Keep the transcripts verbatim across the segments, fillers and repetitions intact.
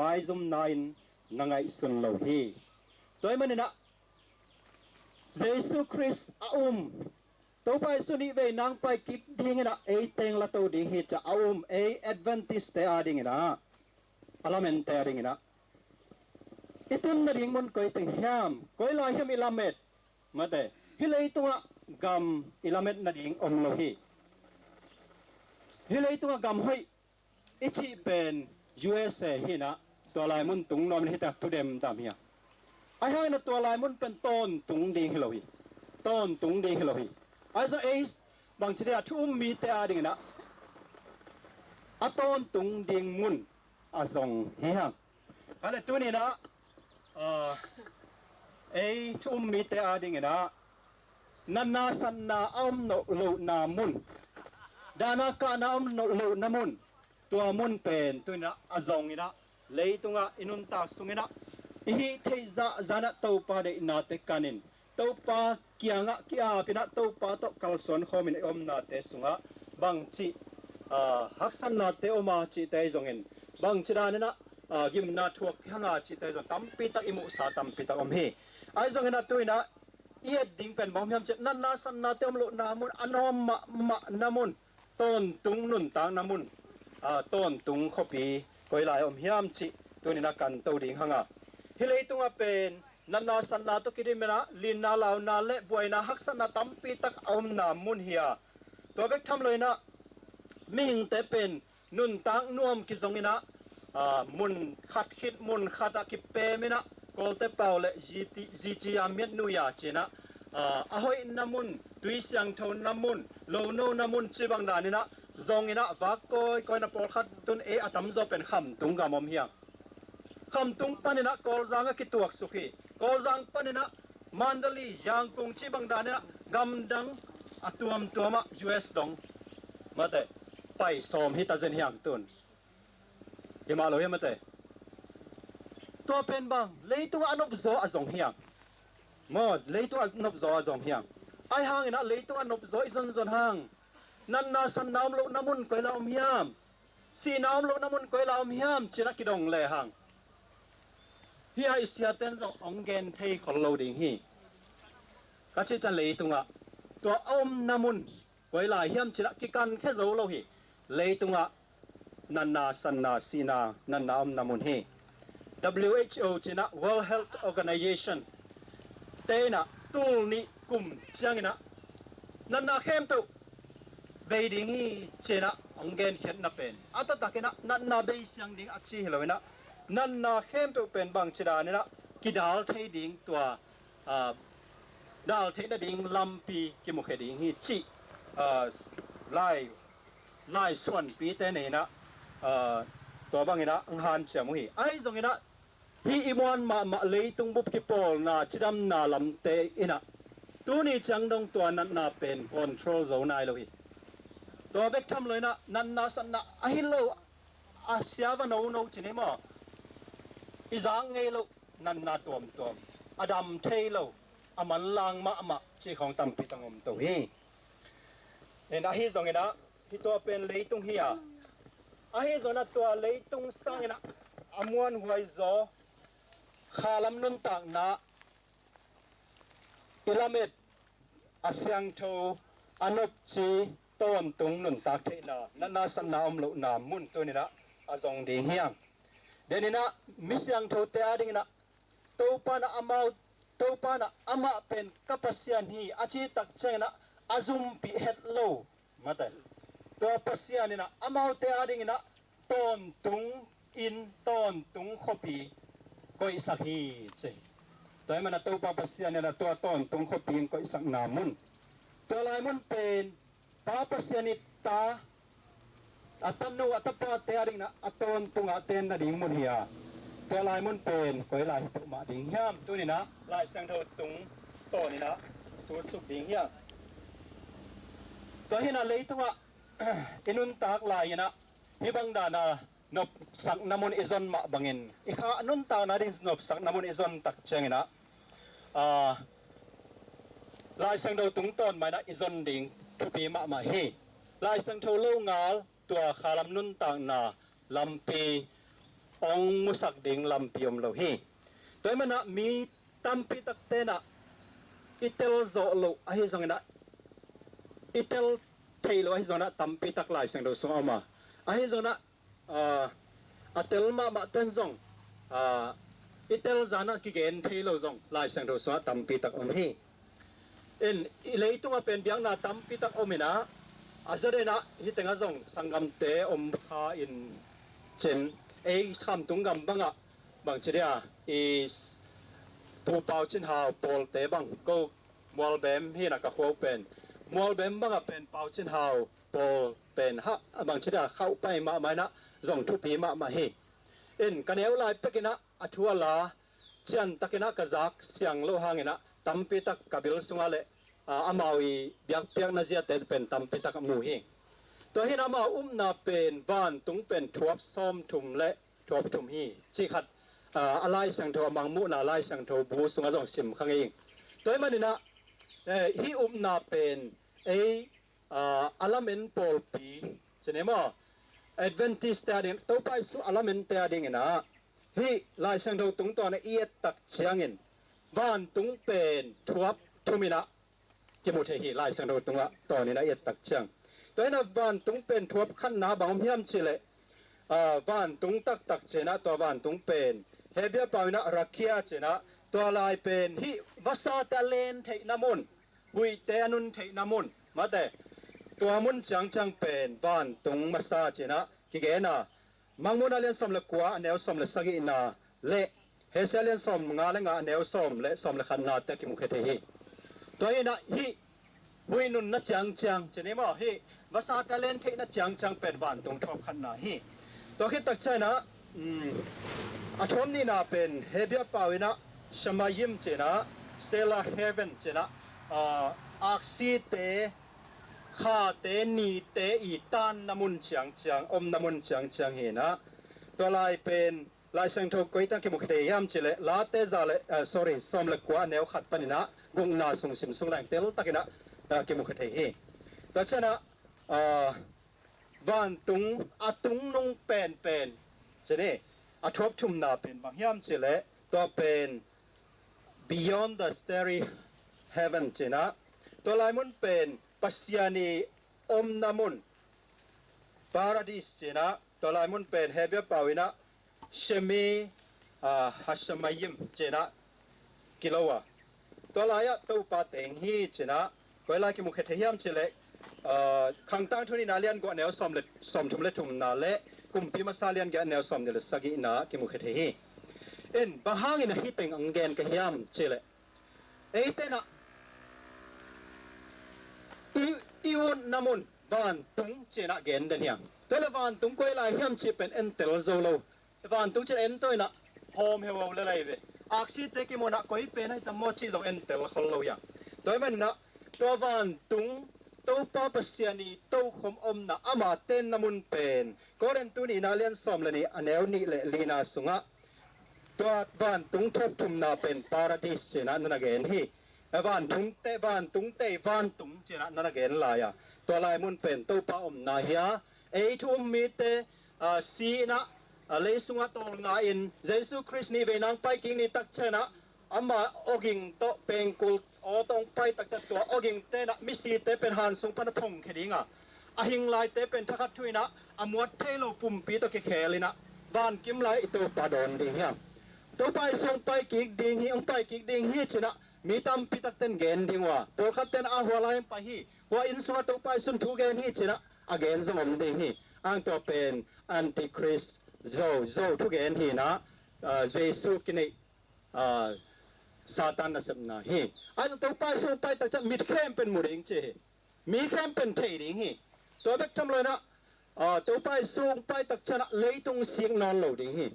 maizumna in na ngaihsun lo hi. Tua ahih maninah Jesu Khrist a um, Topa Jesu nih vei nangpai kik dinginah ei teng lato ding hi ci-a a um ei Adventist-te adinginah, a lamente adinginah i tun nading mun koi teng hiam, koi lai hiam i lamet? Mate, hih leitungah gam i lamet nading om lo hi. Hih leitungah gam hoih i cih pen U S A hinah, tua lai mun tung nuamin hitak tudem dam hi a. Ahi hanginah tua lai mun pen tawntung ding hi lo hi. Tawntung ding hi lo hi. Ahi zong ei bangci dingah thu um mite adinginah a tawntung ding mun a zong hi hang. Hale tuninah, ah, ei thu um mite adinginah natna satna a om lohna mun, dahna kahna a om lohna mun, tua mun pen tuninah a zonginah leitungah i nuntak sunginah i hih theih zahzah inah Topa deihnate kanin Topa kiangah ki-apinah Topa tawh kalsuan khawmin i omnate sungah bangci, ah, haksatnate om a cihte ahi zongin, bangci daninah, ah, gimna thuak hang a cihte ahi zong tampitak i muhsa tampitak om hi. Ahi zonginah tuinah i et ding pen bang om hiam cih, natna satnate om lohna mun, a nuam mahmahna mun, tawntung nuntakna mun, ah, tawntung khuapi koi lai om hiam cih tuninah kan to ding hang a. Hih leitungah pen natna satna tawh kidiminah linna launa le buaina haksatna tampitak a omna mun hi a, tua bek tham loinah mihingte pen nuntak nuam kizonginah, ah, mun khat khit mun khatah kipeminah Kawlte pau le G T, G G a miat nuia cinah, ah, a hoihna mun, tui siangthona mun, lonona mun cih bang daninah zonginah vak kawikawi na pawlkhat tun ei a tamzaw pen khamtung gam om hiang. Khamtung paninah Kawlzang a kituaksuk hi. Kawlzang paninah Mandalay, Yangon cih bang daninah gamdang a tuamtuamah U S dong mate pai sawm hi ta zen hiang tun. Hi mah lo hi mate. Tua pen bang leitungah a nopzaw a zong hiang. Maw, leitungah a nopzaw a zong hiang. Ahi hanginah leitungah a nopzaw i zonzon hang, natna satna om lohna mun koi lai om hiam? Sihna om lohna mun koi lai om hiam cinah kidong lehang, hih a i siaten zong hong gen thei khol lo ding hi. Ka cih ciang leitungah tua a omna mun koi lai hiam cinah kikankhia zo lo hi. Leitungah natna satna sihna natna omna mun hi. W H O cinah World Health Organization te inah tul nih kum cianginah natna khempeuh bei ding hi cinah hong genkhiatna pen a taktakinah natna bei siang ding a ci hi loinah natna khempeuh pen bangci daninah kidal thei ding tua, ah, dal theih nading lampi kimukhia ding hi cih, ah, lai, lai suanpite nei inah, ah, tua banginah ang hanciam uh hi. Ahi zonginah hih i muan mahmah leitung bup kipawlna cidamna lamte inah tuni ciang dong tua natna pen control zo nai lo hi. Tua bek tham loinah natna satna a hi lo, a siava nono cin hi maw? I zak ngei loh natna tuamtuam, a dam thei lo, a manlang mahmah cih khawng tampi tang om to hi. In ahi zonginah hih tua pen leitung hi a, ahi zonginah tua leitung sanginah a muanhuai zaw khalam nuntakna i lamet a siangtho a nopci tawntung nuntak theihna natna satna om lohna mun tuninah a zong ding hiang. Deninah mi siangthote adinginah Topa inah amau, Topa inah amah pen ka Pasian hi a cih tak cianginah a zumpih het lo mate, tua Pasian inah amaute adinginah tawntung in tawntung khuapi koihsak hi ci. Tua ahih manah Topa Pasian inah tua tawntung khuapi in koihsakna mun, tua lai mun pen Pa Pasian ih ta, a tanu a tapate adinginah a tawntungah ten nading mun hi a, tua lai mun pen koi lai hi peuhmah ding hiam? Tuninah Lai Siangtho tung tawninah sutsuk ding hiam? Tua hinah leitungah i nuntak lai-inah hih bang dana nopsakna mun i zon mah bangin i kha nuntakna ding nopsakna mun i zon tak cianginah, ah, Lai Siangtho tungtawn mah inah i zon ding thupi mahmah hi. Lai Siangtho lo ngal tua khalam nuntakna lampi hong musak ding lampi om lo hi. Tua ahih manin ah mi tampi tak ten ah i tel zawh loh ahi zongin ah, i tel theih loh ahi zongin ah tampi tak Lai Siangtho sungah om a, ahi zongin ah, ah, a tel mahmah ten zong, ah, i tel zan ah kigen thei lo zong Lai Siangtho sungah tampi tak om hi. In, i leitungah pen biakna tampi tak om in ah, a zaw den ah hih tengah zong sanggamte om kha in cin, ei Khamtung gam bangah bangci dia, i Pu Pau Cin Hau pawlte bang, ko Mualbem hi in ah ka khua uh pen, Mualbem bangah pen Pau Cin Hau pawl pen ha, bangci dia, khauh pai mahmah in ah zong thupi mahmah hi. In, ka neu lai pek in ah a thu a la ciantakin ah ka zak siang loh hangin ah tampi tak ka bil sungah le, ah, amau i biakpiakna ziate pen tampi tak a mu hi. Tua hi in ah amau upna pen vantung pen thuap sawmthum le thuap thum hi, cih khat, ah, a Lai Siangtho, a Mangmuhna Lai Siangtho bu sungah zong sim kha ngei ing. Tua ahih manin ah, eh, hih upna pen ei, ah, a lamen pawlpi, ci ni maw, Adventist te a ding, Topa Jesuh a lamente a dingin ah, hih Lai Siangtho tungtawn ah i et tak ciangin vantung pen thuap thum in ah kimu thei hi, Lai Siangtho tungah tawn in ah i et tak ciang. Tua hi in ah vantung pen thuap khatna bang om hiam cih leh, ah, vantung taktak ci in ah, tua vantung pen Hebru pau in ah rakia ci in ah, tua lai pen hih vasate a len theihna mun, huihte a nun theihna mun, mate, tua mun ciangciang pen vantung masa ci in ah kigen a, Mangmuhna lian sawm le kua a neu sawm le sagihna le Hosea lian sawm nga le nga a neu sawm le sawm le khatna te a kimukhia thei hi. Tua hi in ah hih huih nunna ciangciang ci ni maw, hih vasate a len theihna ciangciang pen vantung thuap khatna hi. Tua khit tak ciang in ah, um, a thuam nihna pen Hebru pau in ah Shamayim ci in ah, stellar heaven ci in ah, ah, aksite, khate, nite i tanna mun ciangciang, omna mun ciangciang hi in ah, tua lai pen Lai Siangtho koi teng ah kimukhia thei hiam cih leh Late za le, ah, sorry, sawm le kua a neu khat panin ah gukna sung sim sung lai tel takin ah, ah, kimukhia thei hi. Tua ciang ah, ah, vantung a tungnung penpen ci ni, a thuap thumna pen bang hiam cih leh tua pen beyond the starry heaven ci in ah, tua lai mun pen Pasian i omna mun, Paradis ci in ah, tua lai mun pen Hebru pau in ah Shemi, ah, Hashamayim ci in ah kilo a, tua lai ah Topa teng hi ci in ah, koi lai kimukhia thei hiam cih leh, ah, Khangtang Thu nihna lian guk a neu sawm le, sawmthum le thumna le Kumpi Masa lian giat a neu sawmnih le sagihna kimukhia thei hi. In, bang hangin ah hih teng hong gen ka hiam cih leh, eite in ah i, i utna mun vantung ci in ah gen den hi hang. Tua leh vantung koi lai hiam cih pen entel zo lo. Vantung ci in ah en to in ah hawm heuhau le lai ve. Aksite kimuhna koi pen ahi tam maw cih zong entel khol lo hi hang. Tua ahih manin ah tua vantung, Topa Pasian i tokhom omna, ama tenna mun pen Korin Thu nihna lian sawm le nih a neu nih le lina sungah tua vantung thuap thumna pen Paradis ci in ah na na gen hi. A vantung te, vantung te, vantung ci in ah na na gen lai a, tua lai mun pen Topa omna hi a, ei thu um mite, ah, si in ah, ah, lei sungah tawlnga in Jesu Khrist nih vei nang pai kik ni tak ciang ah, ama awging tawh pengkul aw tawh hong pai tak ciang tua awgingte in ah misite pen han sung pan a thongkhia ding a, a hing laite pen thakhat thu in ah a muat thei lo pumpi tawh kikhel in ah vankim lai i Topa dawn ding hi hang. Topa Jesuh hong pai kik ding hi, hong pai kik ding hi ci in ah mi tampi takten gen ding uh a, pawlkhatte'n a hua lai hong pai hi, hua inn sungah Topa Jesuh in thu gen hi ci in ah a gen zong om ding hi. Ang tua pen Antichrist, zo, zo thugen hi in ah, ah, Jesu kineih, ah, Satan nasepna hi. Ahi zong Topa Jesuh hong pai tak ciang mit khempeuh in mu ding ci hi. Mi khempeuh in thei ding hi. Tua bek tham lo in ah, ah, Topa Jesuh hong pai tak ciang ah leitung sik nawn lo ding hi.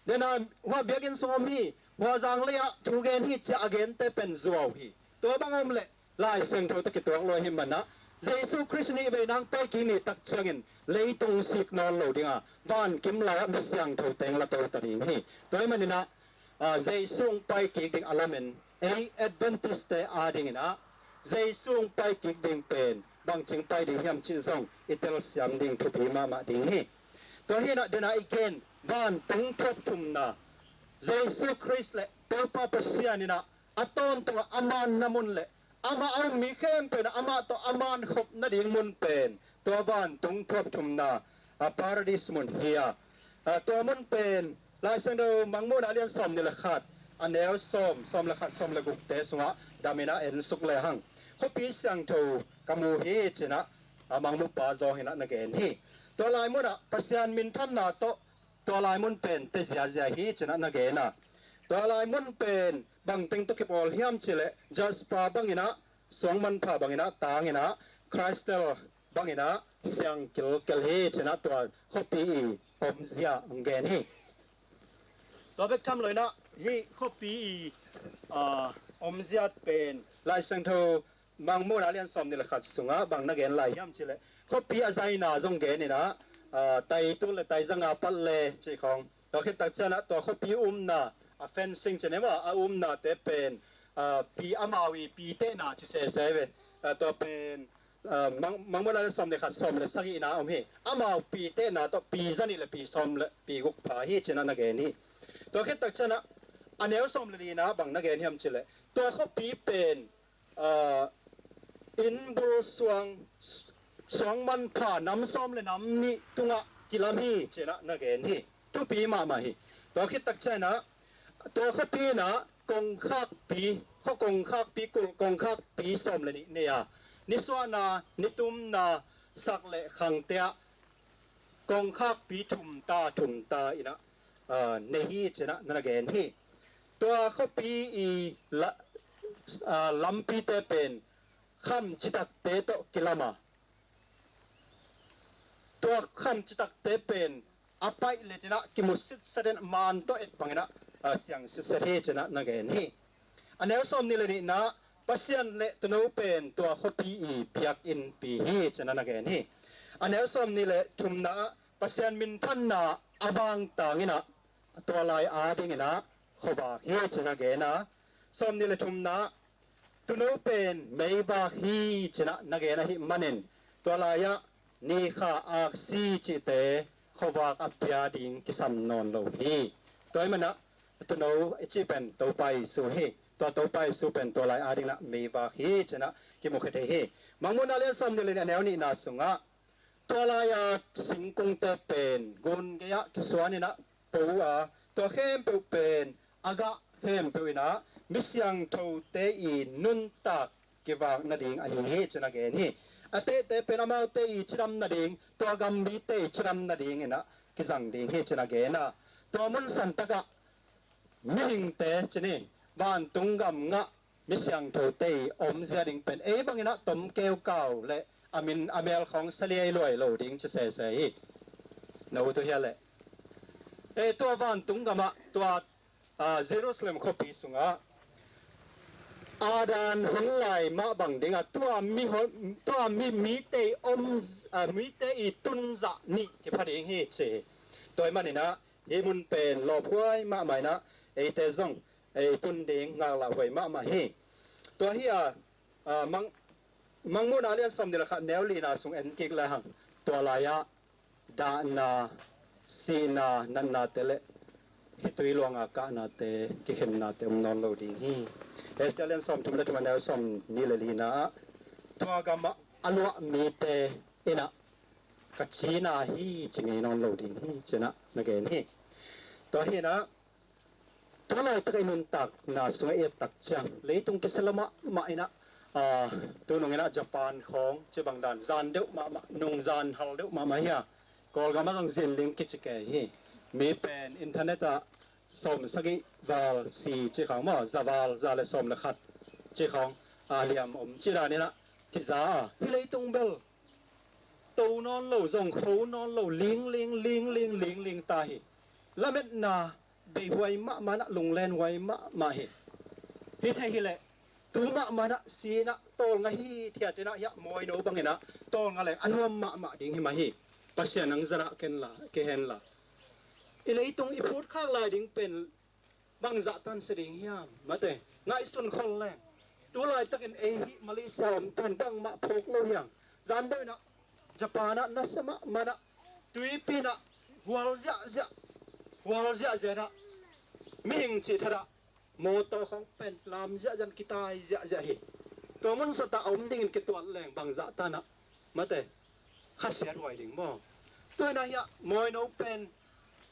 Dena hua biakinn sung om hi, hua zanglei ah thu gen hi ci a a gente pen zuau hi. Tua bang om leh Lai Siangtho tawh kituak lua ahih manin ah, Jesu Khrist nih vei nang pai kik ni tak ciangin leitung sik nawn lo ding a, vankim lai ah mi siangtho teng la to ta ding hi. Tua ahih manin ah, ah, Jesu hong pai kik ding a lamen, ei Adventist te a dingin ah Jesu hong pai kik ding pen bangci hong pai ding hiam cih zong i telsiam ding thupi mahmah ding hi. Tua hi in ah dena i gen, vantung thuap thumna, Jesu Khrist le Topa Pasian in ah a tawntungah a manna mun le amah a um mi khempeuh in ah amah tawh a man khop nading mun pen tua vantung thuap thumna, a paradis mun hi a, a tua mun pen Lai Siangtho Mangmuhna a lian sawm nih le khat, a neu sawm, sawm le khat, sawm le gukte sungah dam in ah en suk lehang, khuapi siangtho ka mu hi ci-in ah, a Mangmuhpa John in ah na gen hi. Tua lai munah Pasian minthanna tawh tua lai mun pen te ziazia hi ci-in ah na gen a. Tua lai mun pen bangteng tawh kipawl hiam cih leh jasper bangin ah, suang manpha bangin ah, tangin ah, crystal bangin ah siang kilkel hi ci-in ah tua khuapi i omzia hong gen hi. Tua bek tham lo in ah hih khuapi i, aa, omzia pen Lai Siangtho Mangmuhna a lian sawm nih le khat sungah bang na gen lai hiam cih leh khuapi a zaina zong gen in ah, aa, tai tul le tai zanga pat le cih khawng. Tua khit tak ciangin ah tua khuapi umna, a fencing ci-in ah, a umnate pen, aa, pi amau i pi tehna ci sese ve. Aa, tua pen, aa, Mang, Mangmuhna a lian sawm nih le khat, sawm le sagihna om hi. Amau pi tehna tawh pi zanih le pi sawm le pi guk pha hi ci-in ah na gen hi. Tua khit tak ciangin ah a neu sawm le lina bang na gen hiam cih leh tua khuapi pen, aa, innbul suang, suang manpha nam sawm le nam nih tungah kilam hi ci-in ah na gen hi. Thupi mahmah hi. Tua khit tak ciangin ah tua khuapi in ah kongkhakpi, khua kongkhakpi, kulh kongkhakpi sawm le nih nei a, nisuahna, nitumna, sak le khangte ah kongkhakpi thumta thumta in ah, aa, nei hi ci-in ah na gen hi. Tua khuapi i la, aa, lampite pen kham citakte tawh kilam a, tua kham citakte pen a paih le ci-in ah kimu sitset in ah man tawh et bangin ah, aa, siang sitset hi ci-in ah na gen hi. A neu sawm nih le nihna, Pasian le Tuuno pen tua khuapi i biakinnpi hi ci-in ah na gen hi. A neu sawm nih le thumna ah Pasian minthanna a vangtang in ah tua lai adingin ah khuavak hi ci-in ah gen a. Sawm nih le thumna, Tuuno pen meivak hi ci-in ah na gen ahih manin tua lai-ah ni, kha, aksi cihte khuavak a pia ding kisam nawn lo hi. Tua ahih manin ah Tuuno i cih pen Topa Jesu hi. Tua Topa Jesu pen tua lai adingin ah meivak hi ci-in ah kimu khia thei hi. Mangmuhna a lian sawm nih le nih, a neu nihna sungah tua lai-a singkungte pen gun gei-ah kisuan in ah po a, tua khempeuh pen a gah khempeuh in ah mi siangthote i nuntak kivak nading ahi hi ci-in ah gen hi. A tehte pen amaute i cidam nading, tua gam mite i cidam nadingin ah kizang ding hi ci-in ah gen a. Tua mun santakah mihingte ci ni, vantung gam ngah mi siangthote i omzia ding pen ei bangin ah tom keukau le a min a mel khawng saliai luai lo ding ci sese hi. Na ut uh hia leh, ei, tua vantung gamah tua, aa, Jerusalem khuapi sungah Adam hun lai mah bang dingah tua mi hon, tua mi, mite i om, aa, mite i tun zah nih kipha ding hi ci hi. Tua ahih manin ah hih mun pen lawphuai mahmah in ah eite zong ei tun ding ngaklahhuai mahmah hi. Tua hi a, aa, Mang, Mangmuhna a lian sawm nih le khat, neu lina sung en kik lehang tua lai-ah dahna, sihna, natnate le khitui luanga kahnate, kikhinnate om nawn lo ding hi. Asia a lian sawm thum le thum, a neu sawm nih le lina ah tua gamah a luah mite in ah ka cina hi ci ngei nawn lo ding hi ci-in ah na gen hi. Tua hi in ah tua laitak i nuntakna sungah i et tak ciang leitung kisia lo mahmah in ah, aa, tunung in ah Japan khawng ci bang dan zan deuh mahmah, nungzan hal deuh mahmah hi a, Kawlgam ah zong zinling kici kei hi. Mi pen internet ah sawm sagih val si ci khang maw, za val, za le sawm le khat ci khang a liam om ci dan in ah kiza a, hih leitung bel to nawn lo, zong kho nawn lo, lingling, lingling, lingling ta hi. Lametna beihuai mahmah in ah, lunglenhuai mahmah hi. Hi thei hi leh tu mahmah in ah si in ah tawlnga hithiat in ah, hiah mawino bangin ah tawlnga leng a nuam mahmah ding hi mah hi. Pasian nang zan ah ken la, kei hen la. I leitung i phutkhak lai ding pen bangzah tansia ding hiam, mate, ngaihsun khol leng. Tu laitakin ei hih Malaysia om pen bangmah phawk lo hiam. Zan deuh in ah Japan ah nasa mahmah in ah, tuipi in ah hual ziahziah, gual ziahziah in ah, mihing cih thadah, mawtaw khawng pen lam ziahziah in kitai ziahziah hi. Tua mun sat ah a om dingin kituat leng bangzah tan ah mate, khasiat huai ding maw? Tua in ah hiah Mawino pen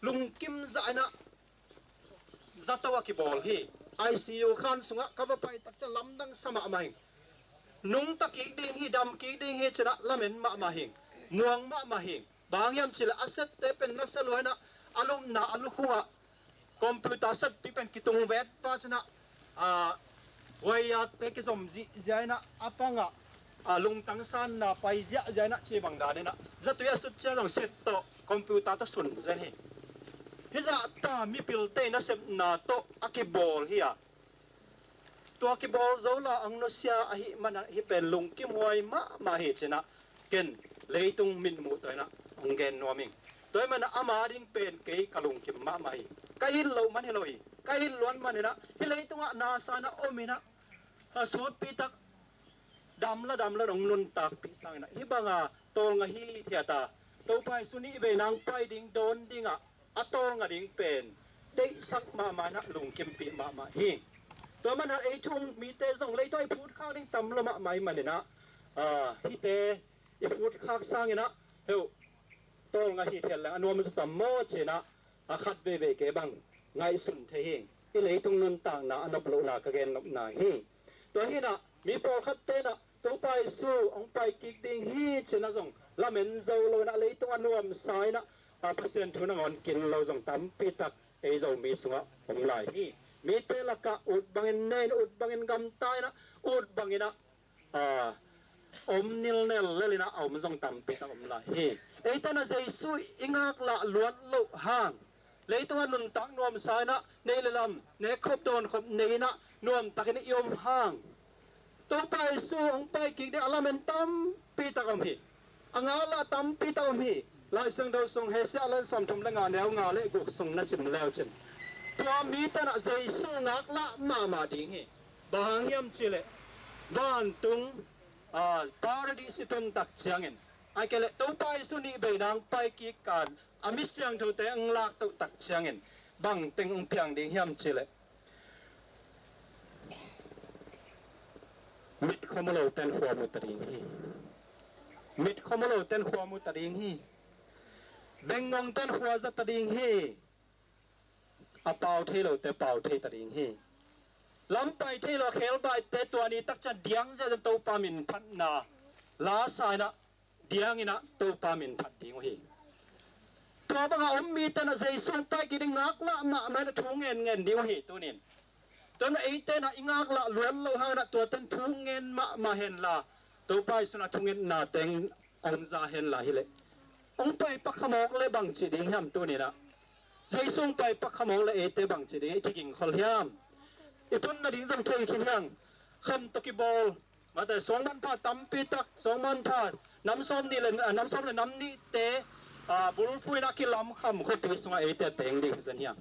lungkim zah in ah zato a kibawl hi. I C U khan sungah ka va pai tak ciang lamdang sa mahmah hing. Nungta kik ding hi, dam kik ding hi ci in ah lamen mahmah hing. Muang mahmah hing. Bang hang hiam cih leh a sette pen nasa lua in ah, a lupna a lukhung ah computer setpi pen kitung vet pa ci in ah, a, wire-te kizom zihziah in ah, a pang ah, a, lungtang sanna pai ziahziah in ah, ci bang dan in ah zatui a sut ciang zong set tawh computer tawh sun zen hi. Hih zahta mipilte nasepna tawh a kibawl hi a, tua kibawl zo la hong nusia ahih man ah hih pen lungkim huai mahmah hi ci in ah, ken leitung mitmuh tawh in ah hong gen nuam ing. Tua ahih man ah ama ding pen kei ka lungkim mahmah hi. Ka it loh man hi lo hi. Ka it luat man in ah hih leitungah nasa in ah om in ah, a, sutpi tak, dam la dam la in hong nuntakpih sang in ah, hih banga tawlnga hithiat a, Topa Jesu nih vei nang pai ding dawn dingah a tawlnga ding pen deihsak mahmah in ah lungkimpih mahmah hi. Tua man ah ei thu mite zong leitung i phutkhak ding tam lo mahmah ahih man in ah, a, hihte i phutkhak sang in ah, heu, tawlnga hithiat leng a nuam zaw tam maw ci in ah, a, khat veivei kei bang ngaihsun thei hi. I leitung nuntakna a nop lohna ka gen nopna hi. Tua hi in ah mi pawlkhatte in ah Topa Jesu hong pai kik ding hi ci in ah zong lamen zo lo in ah leitung a nuamsa in ah, a, Pasian thu nangawn kin lo zong tampi tak ei Zomi sungah om lai hi. Mite lakah ut bangin ne in, ut bangin gamta in ah, ut bangin ah, a, om nilnel lel in ah a om zong tampi tak om lai hi. Eite in ah Jesu i ngaklah luat loh hang, leitung a nuntak nuamsa in ah, nei le lam, nekkhop dawnkhop nei in ah nuamtakin i om hang, Topa Jesu hong pai kik ding a lamen tampi tak om hi. A ngaklah tampi tak om hi. Lai Siangtho sung Hosea a lian sawmthum le nga, neu nga le guk sung na sim leu cin, tua mite in ah Jesu ngaklah mahmah ding hi. Bang hang hiam cih leh vantung, a, paradis i tun tak ciangin, ahih kei leh Topa Jesu nih vei nang pai kik kan a mi siangthote hong lak toh tak ciangin bang teng hong piang ding hiam cih leh, mit khuamu lote in khua mu ta ding hi. Mit khuamu lote in khua mu ta ding hi. Bengngongte in khua za ta ding hi. A pau thei lote pau thei ta ding hi. Lam pai thei lo a khebaite tua ni tak ciang diang ziahziah in Topa min phatna la sa in ah, diang in ah Topa min phat ding uh hi. Tua banga om mite in ah Jesu hong pai kik ding ngaklah mahmah in ah thu ngen ngen ding uh hi tuni in. Tua in ah eite in ah i ngaklah luat loh hang in ah tuate in thu ngen mahmah hen la, Topa Jesu in ah thungetna teng hong za hen la hi leh, hong pai pak kha mawk leh bang ci ding hiam tuni in ah? Jesu hong pai pak kha mawk leh eite bang ci ding, i kiging khol hiam? I tun nading zong thei khin hiam? Kham tawh kibawl, mate, suangmanpha tampi tak, suangmanpha nam sawm nih le, a, nam sawm le nam nihte, a, bulphuh in ah kilam kham khuapi sungah eite teng ding hi zen hiam?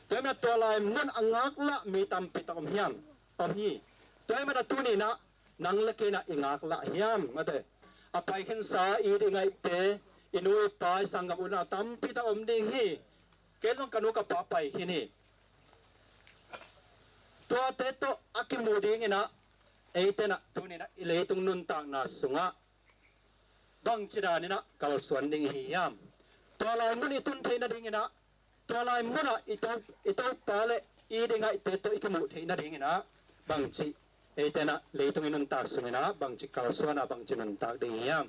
Tua ahih man ah tua lai mun a ngaklah mi tampi tak om hiam? Om hi. Tua ahih man ah tuni in ah nang le kei in ah i ngaklah hiam? Mate, a pai khinsa i ngaihte, i nu i pa, i sanggam utna tampi tak om ding hi. Kei zong ka nu ka pa pai khin hi. Tuate tawh a kimu ding in ah eite in ah tuni in ah i leitung nuntakna sungah bangci dan in ah kalsuan ding i hi hiam? Tua lai mun i tun theih nading in ah, tua lai mun ah i To, i Topa le i ding ngaihte tawh i kimuh theih nading in ah bangci, eite in ah leitung i nuntak sung in ah bangci kalsuan a, bangci nuntak ding i hi hiam?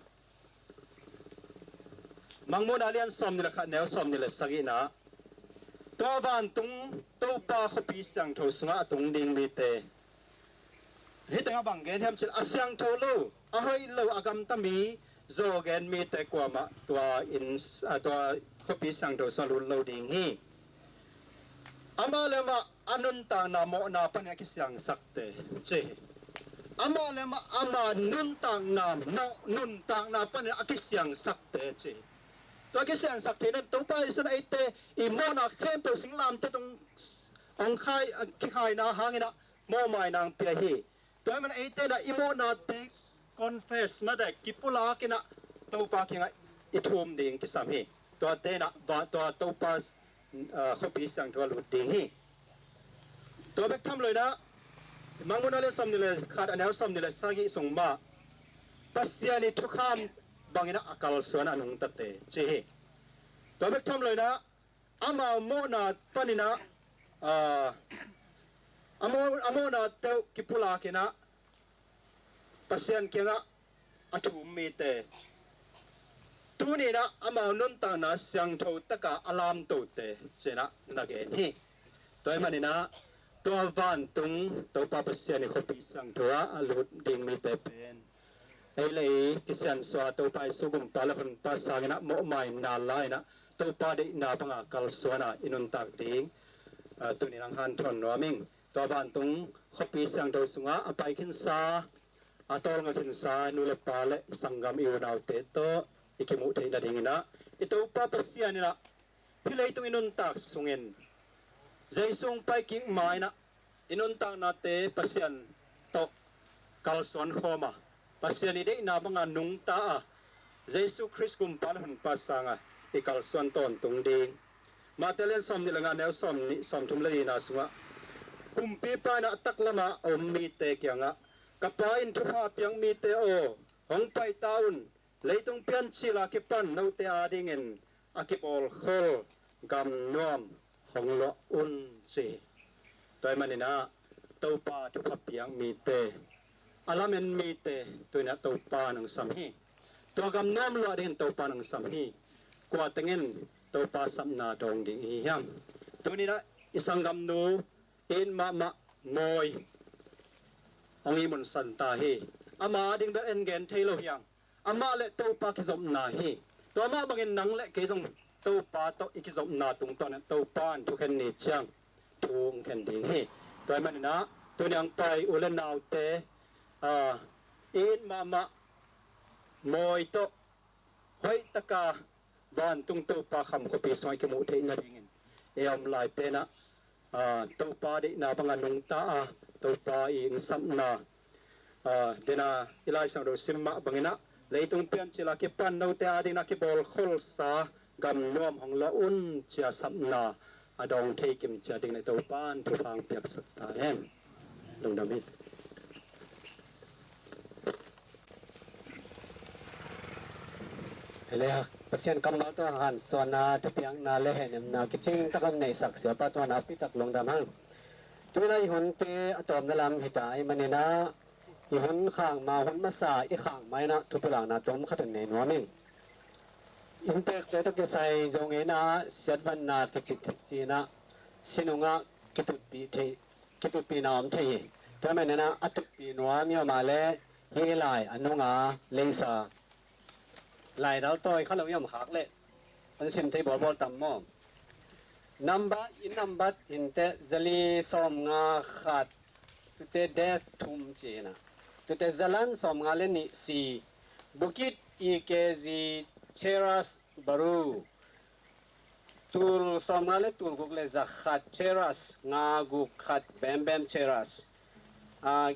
Mangmuhna a lian sawm nih le khat, neu sawm nih le sagihna ah, tua vantung Topa khuapi siangtho sungah a tung ding mite, hih tengah bang gen hiam cih leh, a siangtho lo, a hoih lo, a gamta mi, zawgen mite kuamah tua inn, a, tua khuapi siangtho sungah lut lo ding hi. Amah le amah a nuntakna mawhna panin a kisiangsakte ci hi. Amah le amah ama nuntakna mawh nuntakna panin a kisiangsakte ci hi. Tua kisiangsak theihna Topa Jesu in eite i mawhna khempeuh singlamteh tung hong khai, kikhaina hangin ah mawhmaina hong pia hi. Tua ahih man eite in ah i mawhnate confess, mate, kipulak in ah Topa kiangah i thum ding kisam hi. Tuate in ah va, tua Topa ah, khuapi siangtho ah lut ding hi. Tua bek tham loin ah, Mangmuhna lian sawmnih le khat, a neu sawmnih le sagih sung mah Pasian ii thukham bangin ah a kalsuan a nungtate ci hi. Tua bek tham loin ah amau mawhna panin ah, ah, a mawh, a mawhna teuh kipulakin ah Pasian kiangah a thum mite, tuni-in ah amau nuntakna siangtho takah a lamtote ci-in ah na gen hi. Tua ahih manin ah tua vantung Topa Pasian ii khuapi siangtho ah a lut ding mite pen ei le ei kisiansuah, Topa Jesu gumpa le honpa sangin ah mawhmaina la-in ah Topa deihna banga kalsuan a i nuntak ding, ah, tuni-in hong hanthawn nuam ing. Tua vantung khuapi siangtho sungah a pai khinsa, a tawlnga khinsa nu le pa le sanggam, i unaute tawh i kimuh theih nadingin ah i Topa Pasian in ah hih leitung i nuntak sungin Jesu hong pai kik ma-in ah i nuntaknate Pasian tawh kalsuan khawm a, Pasian ii deihna banga nungta a, Jesu Khrist gumpa le honpa sangah i kalsuan tawntung ding. Mate lian sawmnih le nga, neu sawmnih, sawmthum le lina sungah kumpipa in ah a taklamah a om mite kiangah, "Ka Pa in thupha a piak mite aw, hong pai ta un. Leitung piancil a kipan note adingin a kibawlkhol gamnuam hong luah un," ci hi. Tua ahih manin ah Topa thupha piak mite, a lamen mite tuni-in ah Topa in hong sam hi. Tua gamnuam luah dingin Topa in hong sam hi. Kua tengin Topa sapna dawng ding i hi hiam? Tuni-in ah i sanggamnu, i it mahmah Mawi hong ihmun san ta hi. Ama ading bel en gen thei lo hi hang. Amah le Topa kizopna hi. Tua mah bangin nang le kei zong Topa tawh i kizopna tungtawn in Topa in thukhen ni ciang thu hong khen ding hi. Tua ahih manin ah tuni hong pai u le naute, ah, i it mahmah Mawi tawh hoih taka vantung Topa kham khuapi sungah i kimuh theih nadingin ei a om lai pen ah, ah, Topa deihna banga nungta a, Topa ii hong sapna, ah, den a i Lai Siangtho sim mah bangin ah, "Leitung piancil a kipan note adingin a kibawlkholsa gamnuam hong luah un," ci-a sapna a dawng thei kim ciat dingin Topa in thupha hong piaksak ta hen. Lungdam hi. Hi leh, Pasian kammal tawh hanthawnna, thupiakna le hehnemna kicing tak hong neihsak Siapa tungah nakpi tak lungdam hang. Tu-in ah i hunte a tawpna lam hi ta ahih manin ah, i hun khak ma, hun masa i khak ma-in ah thupulakna tom khat hong nei nuam ing. Inntekte tawh kisai Zo ngeina ah siatvanna kici, ci-in ah si nungah kitutpih theih, kitutpihna om thei hi. Tua ahih manin ah a tutpih nuam i om a leh hih lai a nunga leisa laidal tawi kha lo i om khak leh hong sim thei bawlbawl tam maw? Nambat, inn nambat hi inteh, za li sawmnga khat, tute dash thum ci-in ah, tute za lan sawmnga le nih, C, Bukit E K Z Cheras Baru. Tul sawmnga le tul guk le za khat Cheras, nga guk khat Bem Bem Cheras. Ah,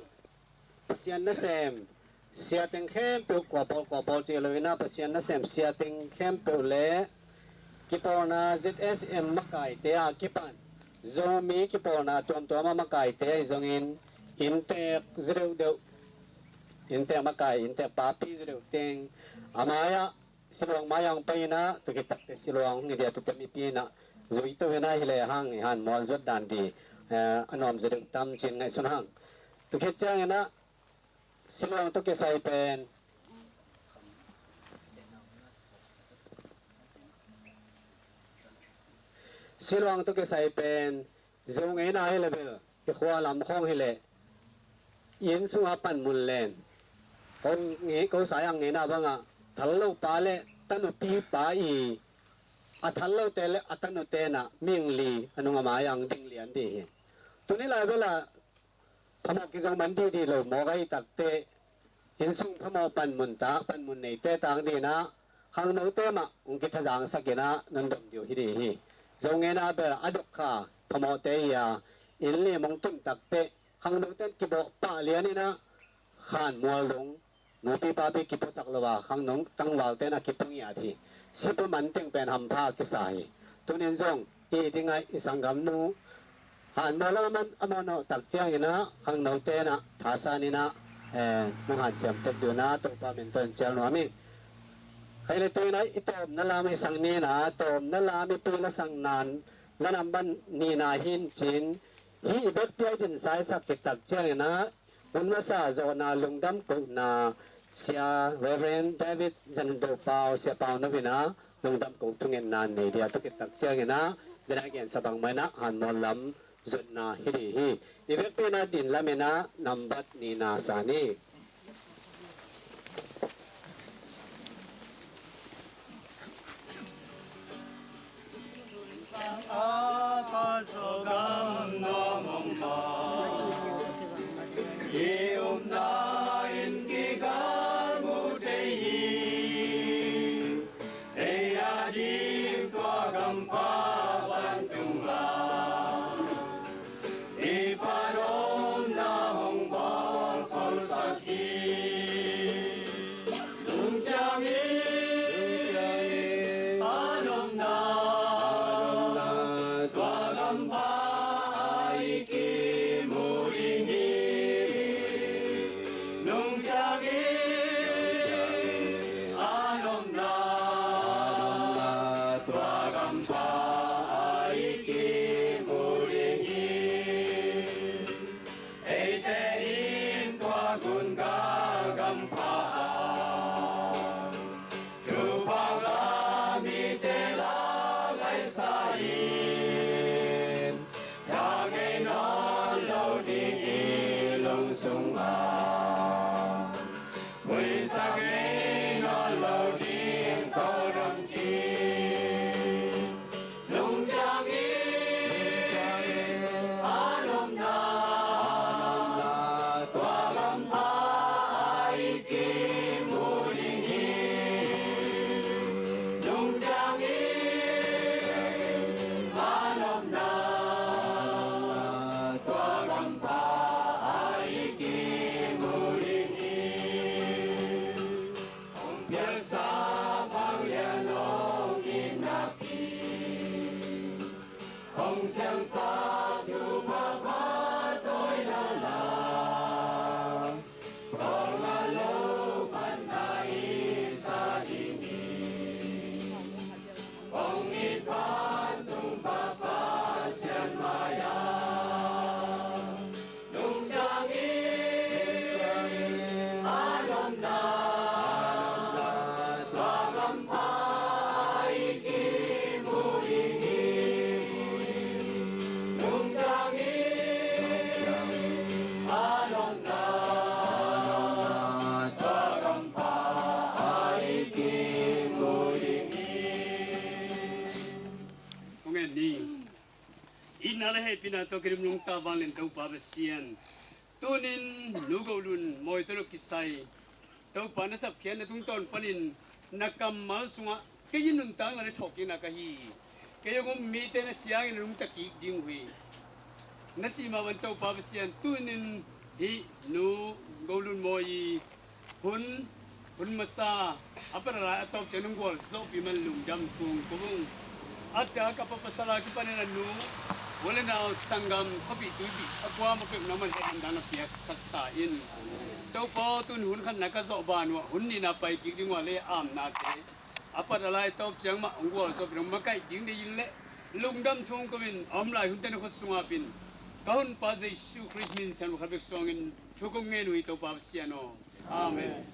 Pasian nasem sia teng khempeuh, kua pawl kua pawl ci lo-in ah, Pasian nasem sia teng khempeuh le kipawlna Z S M makaite a kipan Zomi kipawlna tuamtuam a makaite ahi zongin, inntek za deuhdeuh, inntek makai, inntek papi za deuh teng a mai-ah, Siluang mai-ah hong pai-in ah, tua khit takteh Siluang hong hi ding a, tua khit mipi in ah zui to-in ah, hi lehang i hanmual zuat dan ding, eh, a nuam zaw deuh tam ci-in ngaihsun hang. Tua khit ciangin ah Siluang tawh kisai pen, Siluang tawh kisai pen Zo ngeina hi leh bel, i khua lam khawng hi leh inn sunga panmun len, ko nge, ko sa-in hong ngeina bangah, thal lo pa le tanupi pa i, a thal lote le a tanute in ah mi ing li a nung a mai-ah hong ding lian ding hi. Tuni lai bel ah phamawh kizong man dihdih lo mawk ahih takteh, inn sung phamawh panmun tak, panmun neite tak dingin ah khangnote mah hong kithazangsak in ah nong dom ding uh hi ding hi. Zo ngeina bel a dokkha phamawhte hi a, inn lim hong tun takteh khangnote in kibawh pah lian in ah, khanmual dong, nupi papi kipuasak lo a, khangno tangvalte in ah kipuangiat hi. Sipa man teng pen hampha kisa hi. Tuni-in zong i dingah i sanggamnu Hanmaw lam a man a mawhnawh tak ciangin ah khangnote in ah thasan in ah, eh, hong hanciam tek ding un ah Topa min tawh cial nuam ing. Hei le tu in ah i tawmna lam i sang ni in ah, tawmna lam i pui la sang nan la nambat nihna hi in cin, hih i bekpi a i dinsa i sak khit tak ciangin ah hun masa zawhna lungdam kohna Sia Reverend David Zen Do Pau, Sia Pau Nop in ah lungdam koh thungetna nei dia, tua khit tak ciangin ah, tua a gensa bangmah in ah Hanmaw lam zonna hi ding hi. I vekpi in ah din lam in ah nambat nihna sa ni. Ei a ding tua gampha vantung gam, i pan omna hong bawl khol sak hi. Nungciang in pan omna tua gampha i kimu ding hi. Nungciang in a nopna tua gampha i kimu ding hi. Eite in tua gun gal gampha ah thupha ngah mite la ngaihsak in, thangei nawn lo ding i lung sungah, muisak ngei nawn lo ding tawldam kik. Nungciang in a nopna tua gampha i kimu ding hi. Nungciang in a nopna tua gampha i kimu ding hi. Hong piaksa Vanglian hong itna pi, hong siangsak thupha phatawina la, tawlnga lo phatna i sa ding hi. Hong it vantung Pa Pasian mai-ah nungciang in a nopna tua gampha i kimu ding hi. Nungciang in a nopna tua gampha i kimu ding hi. Hong en ni. Itna le hehpihna tawh kidim nungta vanglian Topa Pasian, tuni-in Nu Go Lun Mawi tawh na kisai Topa na sapkhiatna tungtawn panin na kammal sungah kei in nuntakna le thawhkikna ka hi. Kei hong um mite na siangin na nungta kik ding uh hi, na cih mah bangin Topa Pasian, tuni-in hih Nu Go Lun Mawi i hun, hun masa a pat a lai a tawp ciang nong gualzawhpih man lungdam thu kong ko ung. A dak a pa pasal a kipanin a nu, u le nau, sanggam, khuapih tuipih a kuamah peuh nangman hehpihna na piaksak ta in. Topa aw, tun hun khatna ka zawh ban uh ah hun nihna pai kik ding uh a, le amnate a pat a lai tawp ciang mah hong gualzawhpih, hong makaih ding deih in le lungdam thu kong ko-in, a om lai hunte na khut sungah pen ka Honpa Jesu Khrist min siangtho khat bek suangin thu kong ngen uh hi, Topa Pasian aw. Amen.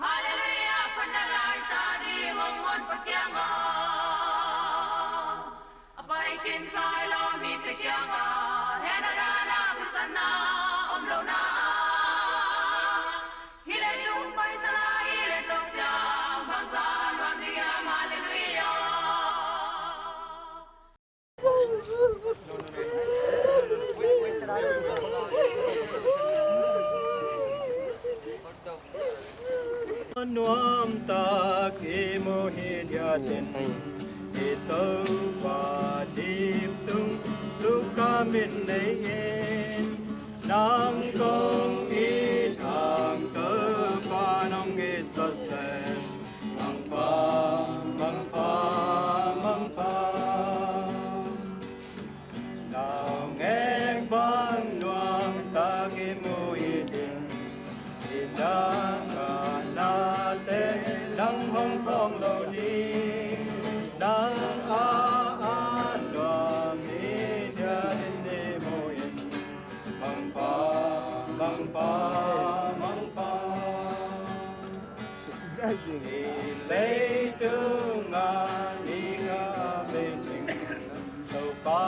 Halleluiah, panna laisa ding hong hon Pakianga. A pai khin sai lo mi te kianga, hena dana husanna om lo na. Hi leitung paisala hi leitung ciang bangza luan ding hiam, halleluiah. Nuamtak i muh hi diatin, i Topa dim tung lukam in nei in. Nang kong it hang Topa nong it zawzen. Mangpha, mangpha, mangpha. Nang eng bang nuamtak i muh hi ding, i dang a nate nang hong pawng lo ni. Nang a a nuam hi dia in i muh in. Mangpha, mangpha, mangpha. Hi leitung a ni nga bei ding, Topa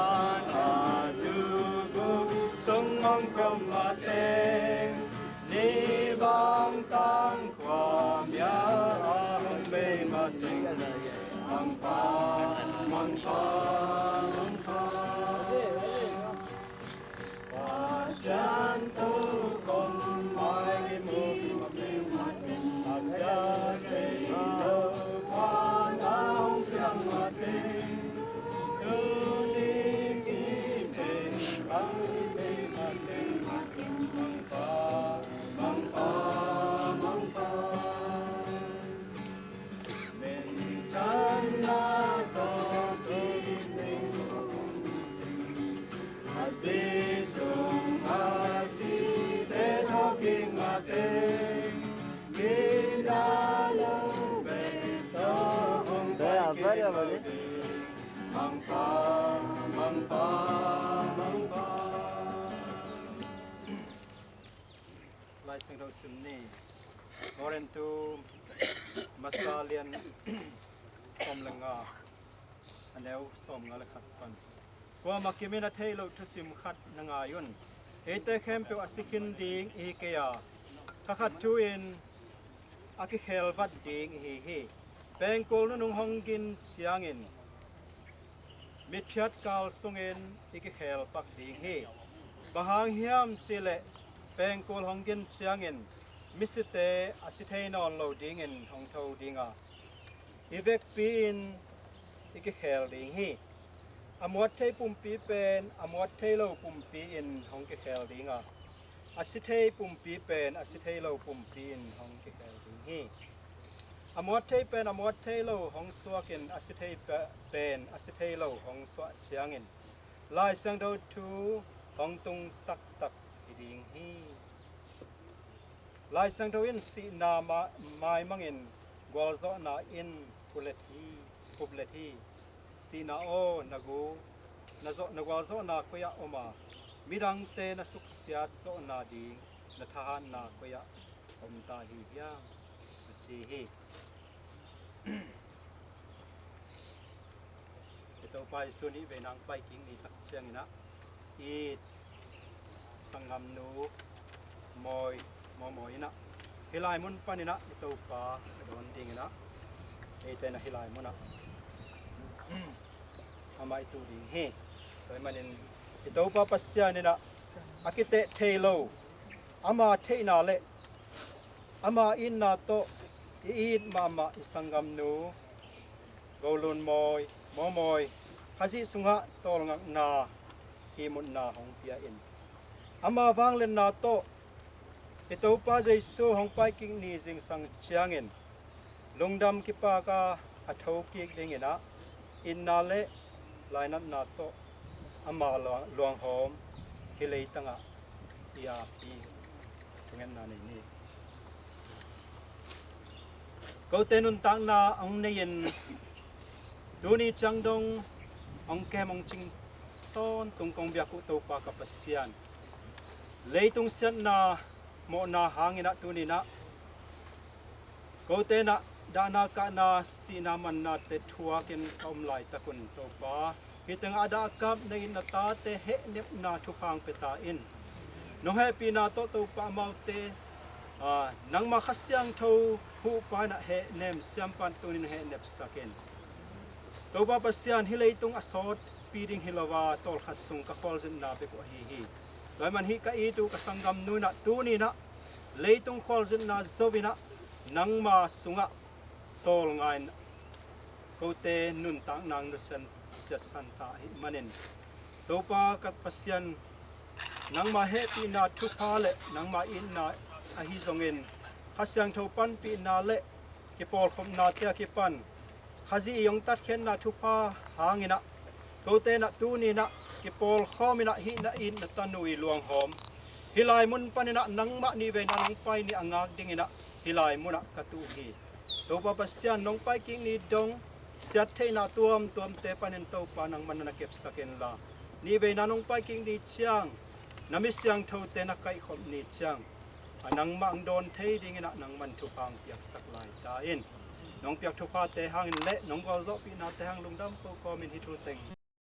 na tu bu sung hong kom mateng, ni bang tang khua mia a hong bei mateng. Mangpha, mangpha, mangpha. Pasian tawh kong mai mu, Pasian thei lo pan a hong piang mateng. Tuni kithei bang i thei mateng, Mangpha, Mangpha, Mangpha. Minthanna tawh kithei Lai Siangtho sim ni. Korintu masa lian sawm le nga, a neu sawm nga le khat pan. Kuamah kimin a theih loh thusim khat na ngai un. Eite khempeuh a si khin ding ihi kei a, thakhat thu-in a kikhel vat ding ihi hi. Pengkul nunung hong gin ciangin mitphiat kal sungin i kikhel pak ding hi. Bang hang hiam cihleh pengkul hong gin ciangin misite a si thei nawn lo dingin hong tho ding a, i vekpi-in i kikhel ding hi. A muat thei pumpi pen a muat thei lo pumpi in hong kikhel ding a, a si thei pumpi pen a si thei lo pumpi in hong kikhel ding hi. A muat thei pen a muat thei lo hong suakin a si thei pe-, pen a si thei lo hong suah ciangin Lai Siangtho thu hong tung taktak hi ding hi. Lai Siangtho in sihna ma-, maimangin gualzawhna in puplet hi, puplet hi. Sihna aw, na gu, na zawh, na gualzawhna koi-ah om a, midangte na suksiat zawhna ding na thahatna koi-ah om ta hi hiam, a ci hi. I Topa Jesu nih vei nang pai kik ni tak ciangin ah, i sanggamnu Mawi, Maw Mawi in ah, hih lai mun panin ah i Topa a dawn dingin ah, eite in ah hih lai mun ah amah i tu ding hi. Tua ahih manin i Topa Pasian in ah a kiteh thei lo, ama theihna le ama itna tawh i it mahmah i sanggamnu Golun Mawi, Maw Mawi, Khazih sungah tawlngakna, ihmutna hong pia in, ama vangliatna tawh i Topa Jesu hong paikik ni zingsang ciangin lungdam kipak a, a thokik dingin ah itna le lainatna tawh ama luang-, luanghawm hih leitangah i ap hi. Thungetna nei ni. Kote nuntakna hong nei-in tuni ciang dong hong kem hong cing tawntung kong biak uh Topa ka Pasian, leitung siatna mawhna hangin ah tuni-in ah kote in ah dahna kahna sihna mannate thuakin ka om laitakun Topa, hih tengah a dahkap na it na tate hehnepna thupha hong pia ta in. Nong hehpihna tawh Topa amaute, aa, nangma Kha Siangtho huhpa in ah hehnem, siampa in tuni-in hehnepsak in. Topa Pasian, hih leitung a sawtpi ding hi lo a, tawlkhat sung ka khualzinna bek uh ahi hi. Tua ahih man hih ka it uh ka sanggamnu in ah tuni-in ah leitung khualzinna zo-in ah nangma sungah tawlnga-in kote nuntakna hong nusiat, siatsan ta ahih manin, Topa ka Pasian, nangma hehpihna thupha le nangma itna ahi zongin, Kha Siangtho panpihna le kipawlkhopnate a kipan Khazih i hong tatkhiatna thupha hangin ah kote in ah tuni-in ah kipawlkhawm in ah hih na it na tanu i luanghawm, hih lai mun panin ah nangmah nihveina nong pai ni a ngak dingin ah hih lai munah ka tu uh hi. Topa Pasian, nong paikik ni dong siattheihna tuamtuamte panin Topa nangman na kepsak inla, nihveina nong paikik ni ciang na mi siangthote na kaihkhop ni ciang a nangmah hong dawn thei dingin ah nangman thupha hong piaksak lai ta in. Nong piak thuphate hangin le nong gualzawhpihnate hang lungdam ko kawmin hih thu teng